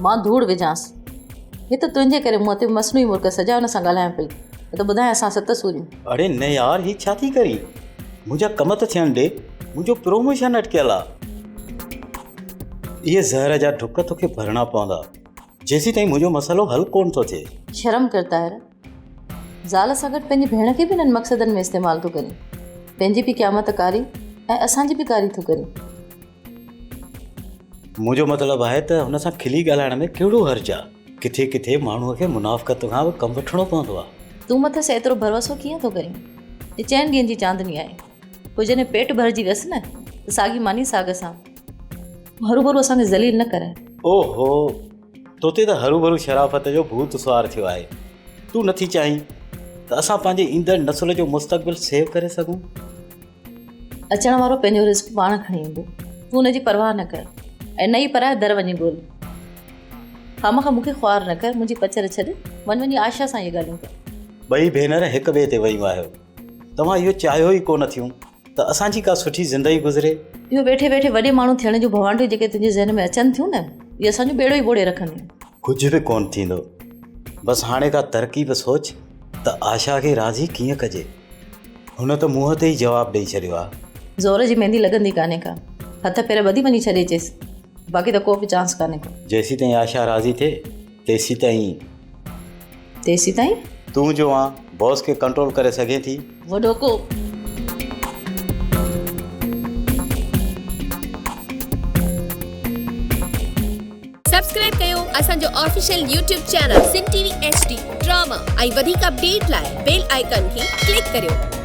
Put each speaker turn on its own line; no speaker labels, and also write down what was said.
مان ڌوڙ وجهانس. هت تنهنجي ڪري منهن تي مصنوعي مرڪ سجائي ان سان ڳالهايان پئي. نه ته ٻڌايان اسان ست سوريون.
اڙي نه يار هي ڇا ٿي ڪرين. منهنجا ڪم ته ٿيڻ ڏي. منهنجو پروموشن اٽڪيل آ. اهي زهر جا ڍڪ توکي ڀرڻا پوندا. جيسيتائين منهنجو مسئلو حل ڪونه ٿو ٿئي.
شرم ڪر طاهر. زال سان گڏ پنهنجي ڀيڻ کي به انهن مقصدن ۾ استعمال ٿو ڪرين. پنهنجي به قيامت ڪاري ۽ اسان جي به ڪاري ٿو ڪرين.
منهنجو مطلب آهي ته هن سان کلي ڳالهائڻ ۾ ڪهڙو حرج آ؟ ڪٿي ڪٿي ماڻهوء کي منافقت کان به ڪم وٺڻو پوندو آ.
تون مٿس ايترو ڀروسو ڪيئن ٿو ڪرين؟ هي چئن ڏينهن جي چاندني آهي. پوء جڏهن پيٽ ڀرجي ويس نه ته ساڳي ماني ساڳ سان. هروڀرو اسان کي ذليل نه ڪرائي.
اوهو! تو تي ته هروڀرو شرافت جو ڀوت سوار ٿيو آهي. تون نٿي چاهين ته اسان پنهنجي ايندڙ نسل جو مستقبل سيو ڪري سگهون؟
اچڻ وارو پنهنجو رزق پاڻ کڻي ايندو. تون ان جي پرواهه نه ڪر ۽ نه ئي پرائي در وڃي ڳول. خامخواه مون کي خوار نه ڪر، منهنجي پچر ڇڏ، وڃ وڃي آشا سان اهي ڳالهيون ڪر.
ٻئي ڀينر هڪ ٻئي تي ويون آهيو. توهان اهو چاهيو ئي ڪو نه ٿيون ته اسان جي ڪا سٺي زندگي گذري.
اهو ويٺي ويٺي وڏي ماڻهو ٿيڻ جون ڀوانٽيون جيڪي تنهنجي ذهن ۾ اچن ٿيون نه، اهي اسان جو ٻيڙو ئي ٻوڙي رکنديون.
ڪجهه به ڪونه ٿيندو. بس هاڻي ڪا ترڪيب سوچ ته آشا کي راضي ڪيئن ڪجي. هن ته منهن تي ئي جواب ڏئي ڇڏيو آ.
زور جي ميندي لڳندي ڪانهي ڪا. هٿ پير ٻڌي وڃي ڇڏي اچيس. باقي ته ڪو به چانس ڪانهي ڪو.
جيسيتائين آشا راضي ٿئي تيسيتائين.
تيسيتائين؟
تون جو آن باس کي ڪنٽرول ڪري سگهين ٿي.
وڏو ڪو.
سبسڪرائب ڪيو اسان جو official YouTube channel Sindh T V H D drama ۽ وڌيڪ اپڊيٽ لاء بيل آئيڪان کي ڪلڪ ڪريو.